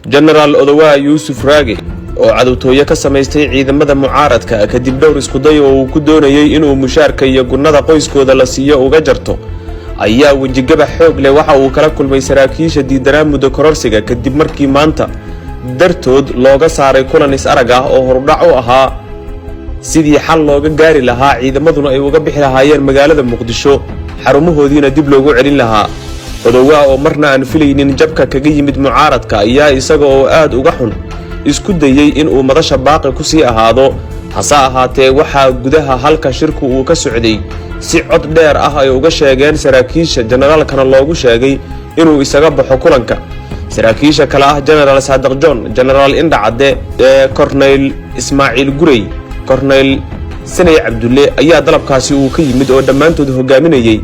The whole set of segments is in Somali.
Jenaraal Odowaa Yuusuf Raage oo cadowtooye ka samaystay ciidamada mucaaradka kadib dhowr iskuday oo uu ku doonayey inuu mushaarka iyo gunnada qoyskooda la siiyo uga jarto, ayaa wejigabax xoog leh waxa uu kala kulmay saraakiisha diidanaa muddo kororsiga, kadib markii maanta dartood looga saaray kulan is-arag ah oo horudhac u ahaa sidii xal looga gaari lahaa, ciidamaduna ay uga bixi lahaayeen magaalada Muqdisho, xarumahoodiina dib loogu celin lahaa. Odowaa oo marna aan filaynin jabka kaga yimid mucaaradka ayaa isaga oo aad uga xun isku dayey inuu madasha baaqi ku sii ahaado. Hase ahaatee, waxaa gudaha halka shirku uu ka socday si cod dheer ah ay uga sheegeen saraakiisha, jenaraalkana loogu sheegay inuu isaga baxo kulanka. Saraakiisha kale ah Jenaraal Saadiq John, Jenaraal Indhacadde, ee Korneyl Ismaaciil Gurey, Korneyl Saney Cabdulle ayaa dalabkaasi uu ka yimid, oo dhammaantood hogaaminayey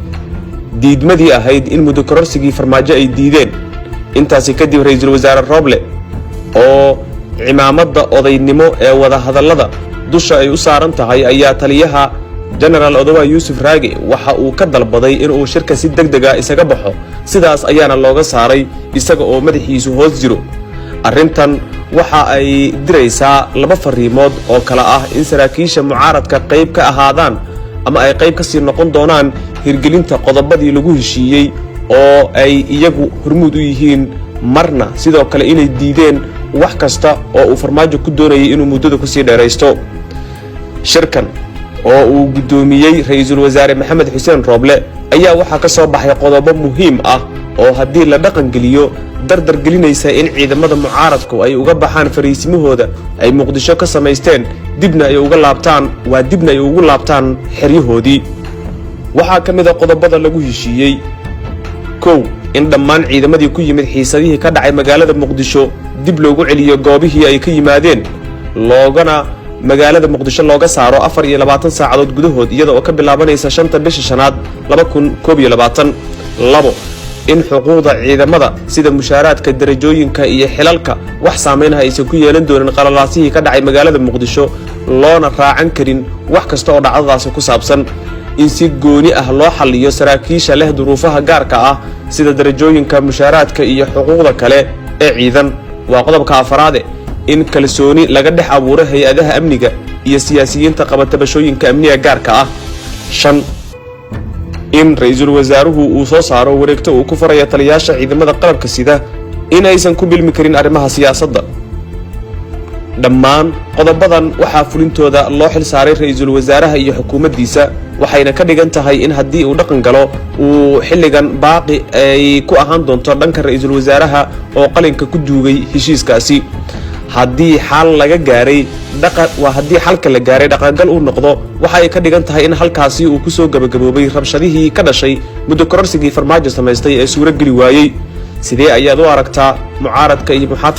diidmadii ahayd in muddo kororsigii Farmaajo ay diideen. Intaasi kadib, Ra-iisul Wasaare Rooble oo cimaamadda odaynimo ee wadahadallada dusha ay u saaran tahay ayaa taliyaha Jenaraal Odowa Yuusuf Raage waxa uu ka dalbaday inuu shirka si deg dega isaga baxo. Sidaas ayaana looga saaray isaga oo madaxiisu hoos jiro. Arrintan waxa ay diraysaa laba fariimood oo kale ah: in saraakiisha mucaaradka qayb ka ahaadaan ama ay qayb ka sii noqon doonaan hirgelinta qodobadii lagu heshiiyey oo ay iyagu hormuud u yihiin, marna sidoo kale inay diideen wax kasta oo uu Farmaajo ku doonayay inuu muddada kusii dheeraysto. Shirkan oo uu guddoomiyey Ra-iisul Wasaare Maxamed Xuseen Rooble ayaa waxaa ka soo baxay qodobo muhiim ah oo haddii la dhaqan geliyo dardar gelinaysa in ciidamada mucaaradku ay uga baxaan fariisimahooda ay Muqdisho ka samaysteen, dibna ay uga laabtaan, waa dibna ay ugu laabtaan xeryahoodii. Waxaa ka mid a qodobada lagu heshiiyey: 1, in dhammaan ciidamadii ku yimid xiisadihii ka dhacay magaalada Muqdisho dib loogu celiyo goobihii ay ka yimaadeen, loogana magaalada Muqdisho looga saaro 24 saacadood gudahood, iyada oo ka bilaabanaysa 5-ta bisha shanaad 2021. 2, in xuquuqda ciidamada sida mushaaraadka, darajooyinka iyo xilalka wax saamaynah aysan ku yeelan doonin qalalaasihii ka dhacay magaalada Muqdisho, loona raacan karin wax kasta oo dhacdadaasi ku saabsan. In si gooni ah loo xalliyo saraakiisha leh duruufaha gaarka ah sida darajooyinka, mushaaraadka iyo xuquuqda kale ee ciidan. Waa qodobka afaraade. In kalsooni laga dhex abuuro hay-adaha amniga iyo siyaasiyiinta qaba tabashooyinka amniga gaarka ah. 5, in ra-iisul wasaaruhu uu soo saaro wareegto uu ku faraya taliyaasha ciidamada qalabka sida in aysan ku bilmi karin arrimaha siyaasadda. Dhammaan qodobadan waxaa fulintooda loo xil saaray ra-iisul wasaaraha iyo xukuumaddiisa, waxayna ka dhigan tahay in haddii uu dhaqan galo uu xilligan baaqi ay ku ahaan doonto dhanka ra-iisul wasaaraha oo qalinka ku duugay heshiiskaasi. Haddii xal laga gaaray dhaqa waa haddii xalka la gaaray dhaqangal uu noqdo, waxa ay ka dhigan tahay in halkaasi uu kusoo gabagaboobay rabshadihii ka dhashay muddo kororsigii Farmaajo samaystay ee suuro geli waayey. Sidee ayaad u aragtaa mucaaradka iyo muxaafid